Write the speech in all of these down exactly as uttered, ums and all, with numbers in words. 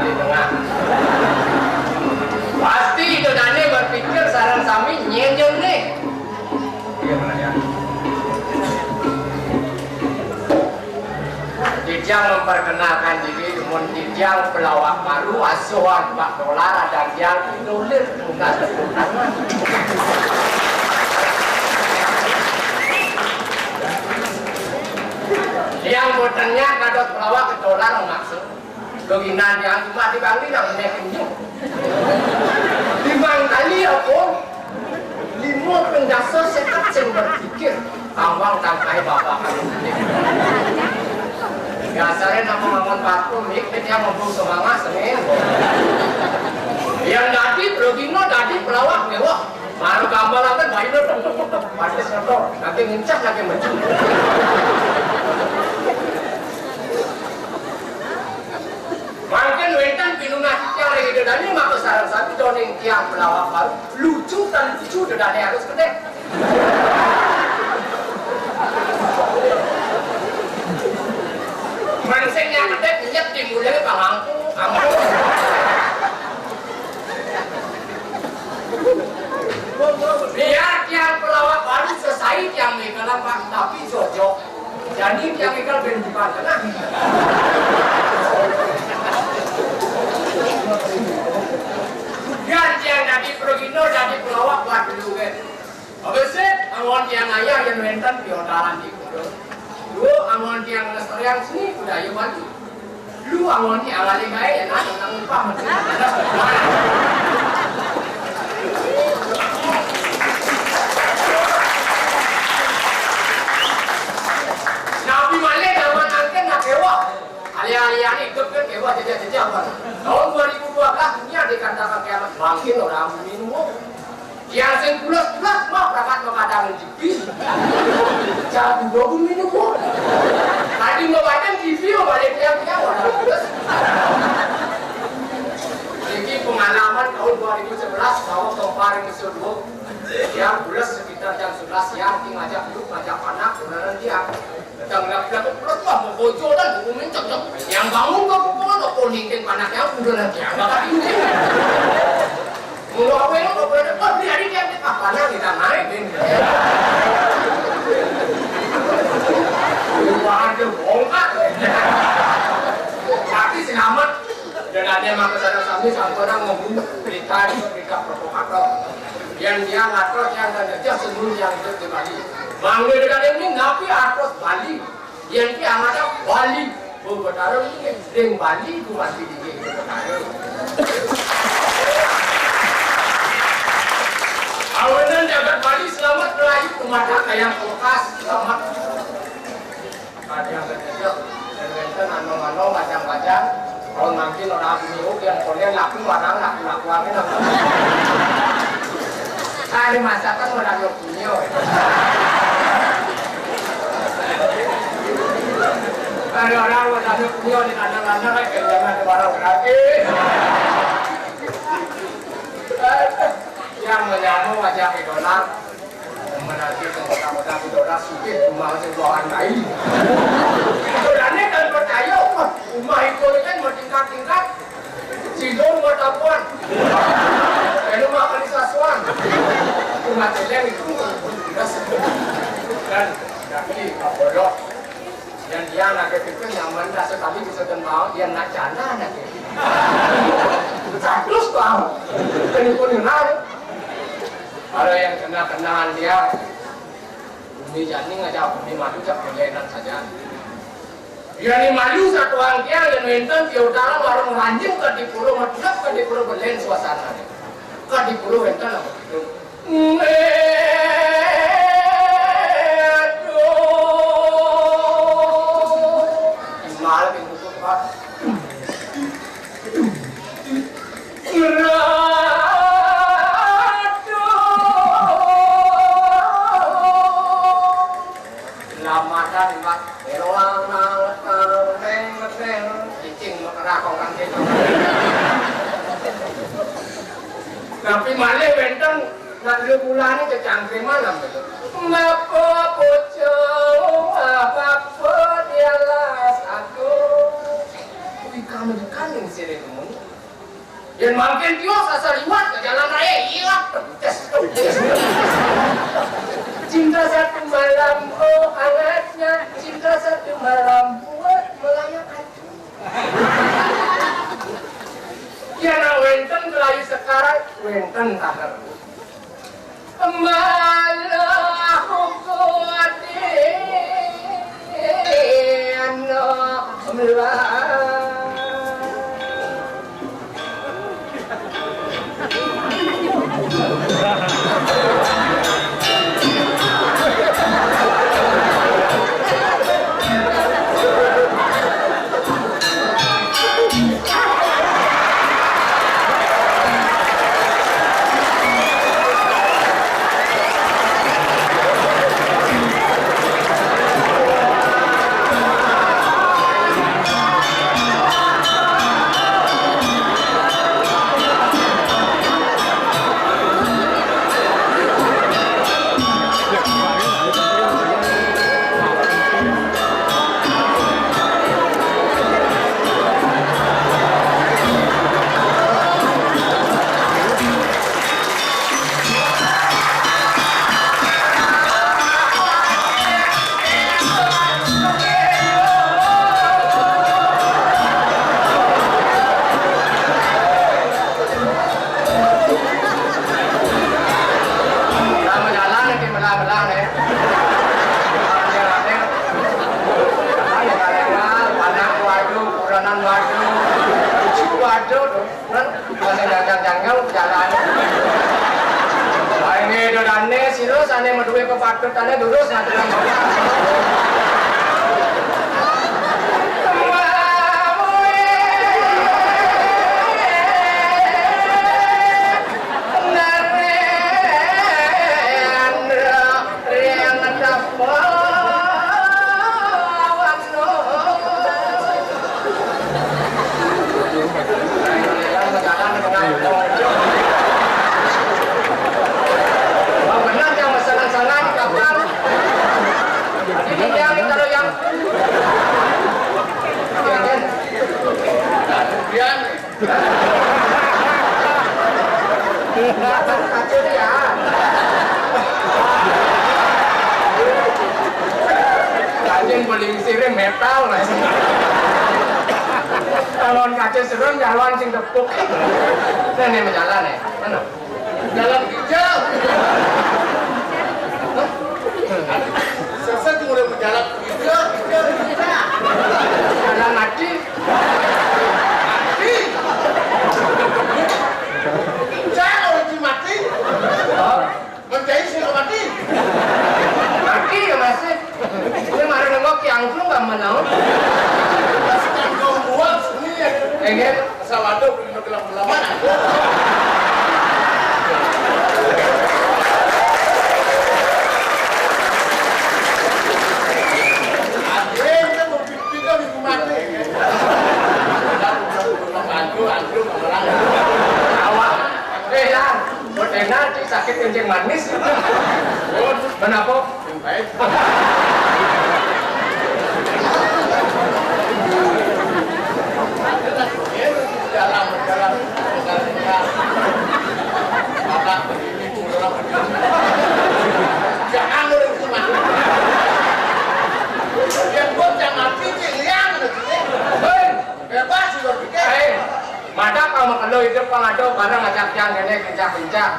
Di tengah. Pasti Ida Dané berpikir sareng sami nyén jeng né. Iya, Melayan. Titiang memperkenalkan diri, mun titiang pelawak baru, asuhan Pak Dolar, adan tiang Inulir, tugas. Tiang boten nyak dados pelawak Dolar maksud. Doginan tiang cuma di Bangli nang menék kenyuh. Limang kali apa? Lima ping dasa seket sing berpikir. Tambang tangkai bapak kali. Dasarnya nama ngangon parfum, mik, dia ngomong semangat, sengin. Yang dadi, progino dadi, pelawak, mewah. Baru gambar apa, bayi lo, pada setor, lagi ngencak, lagi maju. Mangkin wénten pinunas titiang ring Ida Dané, maka sareng sami doning tiang pelawak baru, lucu tan lucu Ida Dané harus kedék. Mén sing nyak kedék nyet di mulai pangangku, angku. Biar tiang pelawak baru sesai tiang mégalan, Pak, tapi cocok. Jadi tiang ikan ben di pantai. Biar tiang dadi progino, dadi pelawak buat dulu kan. Habis itu, anggon tiang ayah yang wénten piodalan di kuda. Dua anggon tiang lestarian seni budaya Bali. Lu anggon tiang alih gaé ya kan, tentang upah. Nabi malih zaman angken nak kewah. Alih-alih hidup kan kewah jejak-jejak kan. Tahun dua ribu dua belas dunia dikatakan kiamat, makin orang minum. Yang sing pulas-pulas mah berangkat makadangan T V. Jam dua pun minum. Tadi mau baca T V, mau balik tiap-tiap orang pulas. Ini pengalaman tahun dua ribu sebelas, bahwa kemarin disuruh yang pulas sekitar jam sebelas siang, ngajak duduk, ngajak anak, beneran dia. Datang laki-laki, "Perut mah mau bojo dan buku mincak, cok." Yang bangun ke kuburan, kok ningkin panak yang udah lagi, apa tadi ini? Mulu apa yang mau berada, "Oh, beli hari dia, apa panak kita naik, Din?" Waduh, bongkar. Tapi selamat. Dan ada yang maka sana sami sampai orang ngomong berita, berita provokator. Yang dia ngatur, yang ada dia sebelum yang itu di Bali. Mangga dengan ini, napi atos Bali. Yén ki amarga Bali, Bu Betara niki ring Bali, Bu Mati niki, Bu Betara. Awinan jagat Bali selamat melayu, tumadak kayang kulkas selamat. Kadang kecil, dan wénten anu-anu, macam-macam. Kalau mangkin orang bumi yang konen laku, orang laku-laku amin. Hari masakan orang Iya. Ada orang mau tanya punya di tanah-tanah kan, jangan ada barang berarti. Yang menyamu wajah idola, menanti kota-kota idola sugih rumah sing bawahan lain. Idolanya kan percaya, wah, rumah itu kan bertingkat-tingkat. Sidon matapuan. Anu mah kalisasuan. Umat eleng itu. Dan kami bodoh. Yang dia nak pikir nyaman dah sekali bisa kenal, dia nak jana nak. Status kau. Ini pun kenal. Kalau yang kenal-kenalan dia, bumi jani ngajak bumi madu, jak pelayanan saja. Yén malu satuan tiang yén wénten piutaran warung ranjing ka dipura, madep ka dipura, belen suasana. Ka dipura wénten apa gitu? Aduh. Imal pintu tuh, Pak. Aduh. Lamadan, Pak. Eloang nang nang neng neng cicing mekerah kok kan gitu. Tapi malih wénten nang mulane kecangkriman nang gitu. Bapa bocah, bapa dialas aku. Kuwi kamu kan ning sire temen. Yén mangkin tios asal liwat ka jalan raya, iya. Tes, tes. Cinta satu malam, oh hangatnya cinta satu malam buat melayang hati. Yén wénten kelayu sekar, wénten taher. Malah kuatin melah. Sama jalan nanti belah-belah nih. Anak waduh, kuranan waduh, cucu waduh tuh. Kan masih janggal-janggal jalan. Ayo nih, dodane sira sane meduwe kepatutane lurus ngadelang. Yang Anjing paling sirih metal, Mas. Kalau kaca serem, jalan sing tepuk. Nah, ini jalan ya. Mana? Jalan hijau. Sesat mulai menjalan hijau, hijau, hijau. Jalan mati. Mati. Hijau, orang mati. Oh. Mencai sih mati. Mati ya masih. Ini marah nengok yang lu nggak menang. Pas kan kau buat sendiri ya. Enggak. Asal ada. Awak. Eh, Lan, buat enak, sakit kencing manis. Kenapa? Baik. Jalan, jalan, jalan, jalan. Anak begini, orang begini. Jangan lu itu mah. Dia buat yang mati, Cik, liang, Cik. Hei. Bebas, juga pikir. Hei. Madak kamu kalau hidup, Bang, ada barang ajak yang kene kencak-kencak.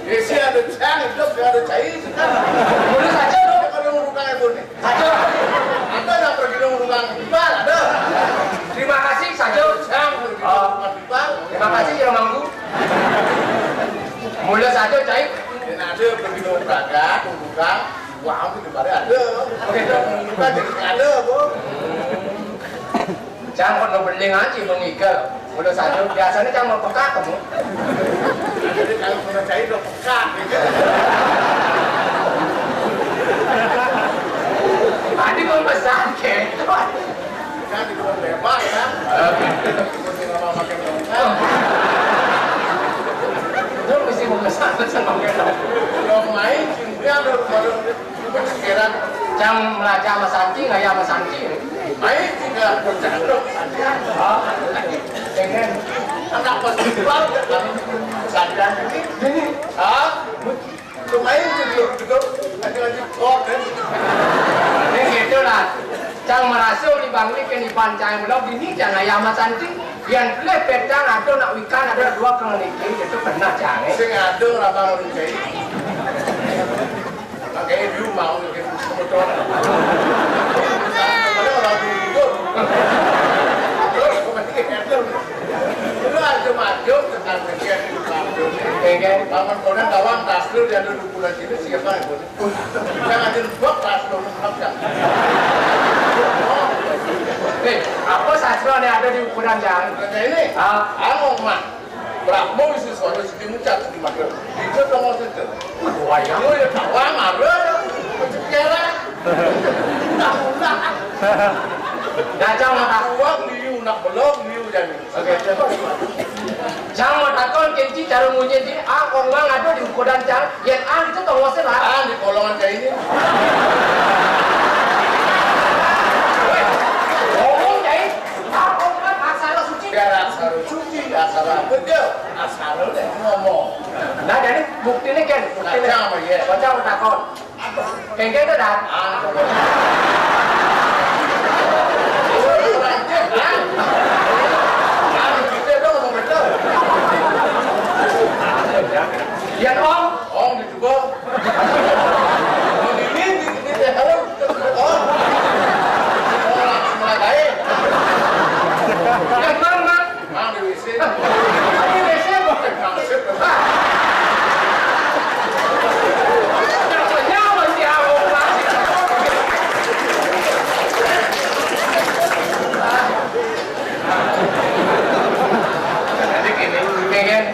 Isi ada cang, hidup ada cair. Mulus aja lu. Ada mau buka ibu nih. Aja. Ada yang pergi dong buka ibu, ada. Terima kasih saja. Cang, pergi dong buka ibu. Terima kasih ya, Manggu. Mulus aja cair. Dan ada pergi dong buka, buka. Wah, aku di mana ada. Oke, dong. Buka jadi ada, Bu. Cang kono beling aja mengigel. Udah satu biasanya cang mau pekak kamu. Jadi kalau kena cair udah pekak gitu. Tadi mau pesan ke. Kan di rumah bebas kan. Lu mesti mau pesan sama kita. Udah main, dia udah baru Cang melajah sama Santi, ngaya sama Santi. Baik, tidak bercanda. Oh, dengan anak Pas keluar, sadar ini. Ini. Hah? Lumayan tuh, gitu. Lagi-lagi kuat, kan? Ini gitu lah. Cang merasa di Bangli ke Nipan cang belum dini cang ayam santi. Yang boleh petang ada nak wikan ada dua kang niki itu pernah cang, eh. Sing ada orang Bangli cai. Pakai view mau bikin motor. Ada orang dulu. Terus kemudian itu aja maju ke tangan dia. Oke, oke. Paman konen tawang tasbih dia duduk bulan sini siapa yang boleh? Jangan jadi bok tasbih. Eh, apa sastra yang ada di ukuran jalan? Bukan ini. Ah. Anu mah. Brahma Wisnu Suara Siti Mucat di Madura. Itu dong maksudnya. Wayang lu ya kawan marah ya. Pencepiaran. Undang-undang. Dah, Cang, mata. Uang liu nak belok liu jadi. Oke. Cang mau takon kenci cara munyi di ah, kong mang ada di ukuran, Cang. Yang ah itu tong wasit lah. Ah, di kolongan kayak ini. Ngomong, Cai. Ah, kong mang aksara suci. Biar aksara suci, aksara apa dia? Aksara deh ngomong. Nah, jadi bukti ini kan, bukti ini. Nah, apa ya? Baca takon. Kengke itu dah. Ah, apa? Oh, iya, lanjut, ah. Ah, gitu dong, ngomong betul. Ya, Om. Om, gitu, Bang. Begini, begini, ya, kalau, oh. Oh, langsung mulai baik. Yang mana? Mang di W C. Di W C apa? Maksud apa? Nyawa si Ahok, Pak. Jadi gini, pengen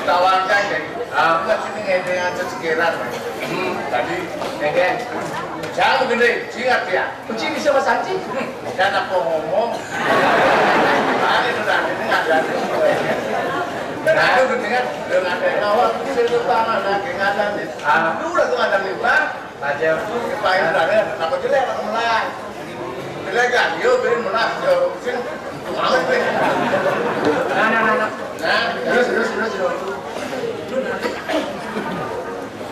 tawarkan jadi. Ah, enggak sini ngedeng aja sekiran. Hmm, tadi pengen. Jangan gede, ingat ya. Uci bisa bahasa Cina? Hmm, dan aku ngomong. Nah, itu tadi ini ada. Nah, itu penting kan, dengan ada yang awal, itu tangan, nah, ingatan ya. Ah. Lu udah tuh ada mimpi, aja. Kita yang ada, kenapa jelek, apa melah? Jelek kan, yuk, beri melah, yuk, sini. Tuh, amat, Bri. Nah, nah, nah, nah. Nah, terus, terus, terus, terus.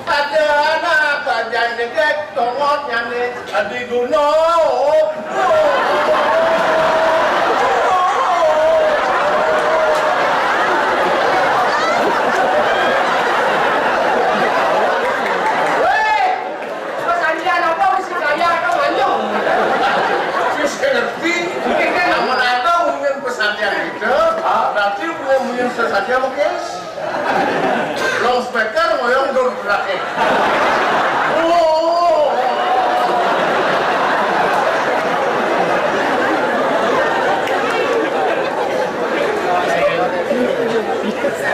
Ada anak bajang gedek, tongotnya nih, di gunung. Weh, pesandian apa mesti kaya atau manyung? Terus ngerti, namun ada mungkin pesandian gitu, berarti punya mungkin pesandian mungkin. Long speaker ngoyong dur berakhir. Oh.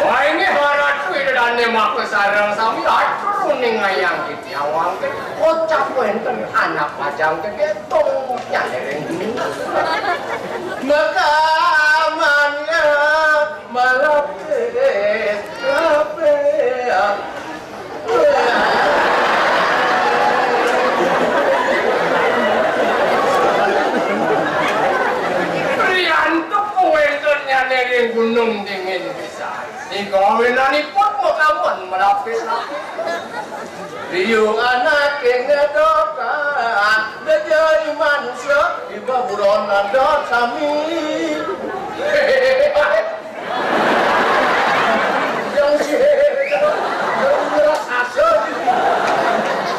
Wah, ini barat kuwi dane maka sareng sami atur ning ngayang iki awang ke kocap wenten anak pajang kegetung nyalering. Maka amannya Malapis, lapis. Priantuk wénten nyané ring gunung dingin pisan. Nika wénanipun makawan malapis-lapis. Liu anaké ngedot, ah, dadi manusia, iba buron adot sami. Yang si, yang ngeras asal.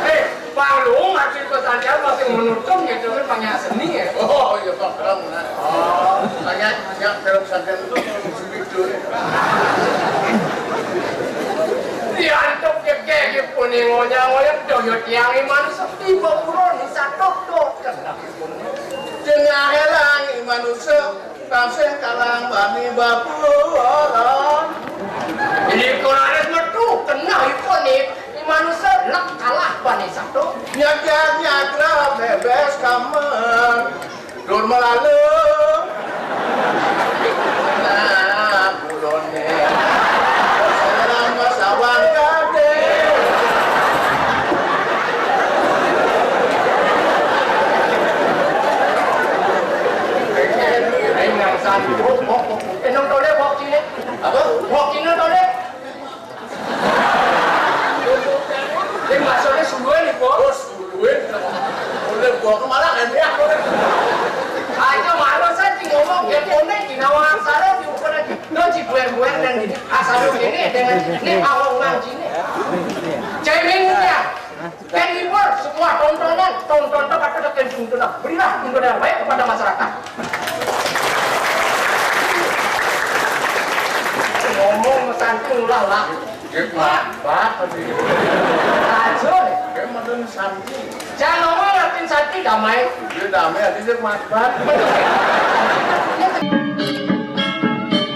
Eh, Bang Luhung, hasil pesandian masih menutup gitu kan, banyak seni ya. Oh, iya, Bang, Bang, benar. Oh, banyak, banyak film pesandian itu. Diantuk jegég ipun, ngoyang-ngoyang daya tiang iman sepi baburon satok-tok. Tengah élang iman usuk, tasih kalang bani baburon. Ini koranes metu, kenah ipun nih, iman usuk lek kalah bani satok. Nyagad nyagra bébés kamen. Dur malalu. Nah, buroné. Salam pasawan kadé. Aing nang santun. Enong tole bok cilik. Ini awang manjine. Cemengnya. Terhibur semua tontonan, tonton tempat ada tuntunan. Berilah tuntunan yang baik kepada masyarakat. Ngomong santi ulah lah. Nggih, Pak. Pak, aja. Nggih, mboten santi. Jangan ngomong ngerti santi damai. Nggih, damai ati sing Pak. Ini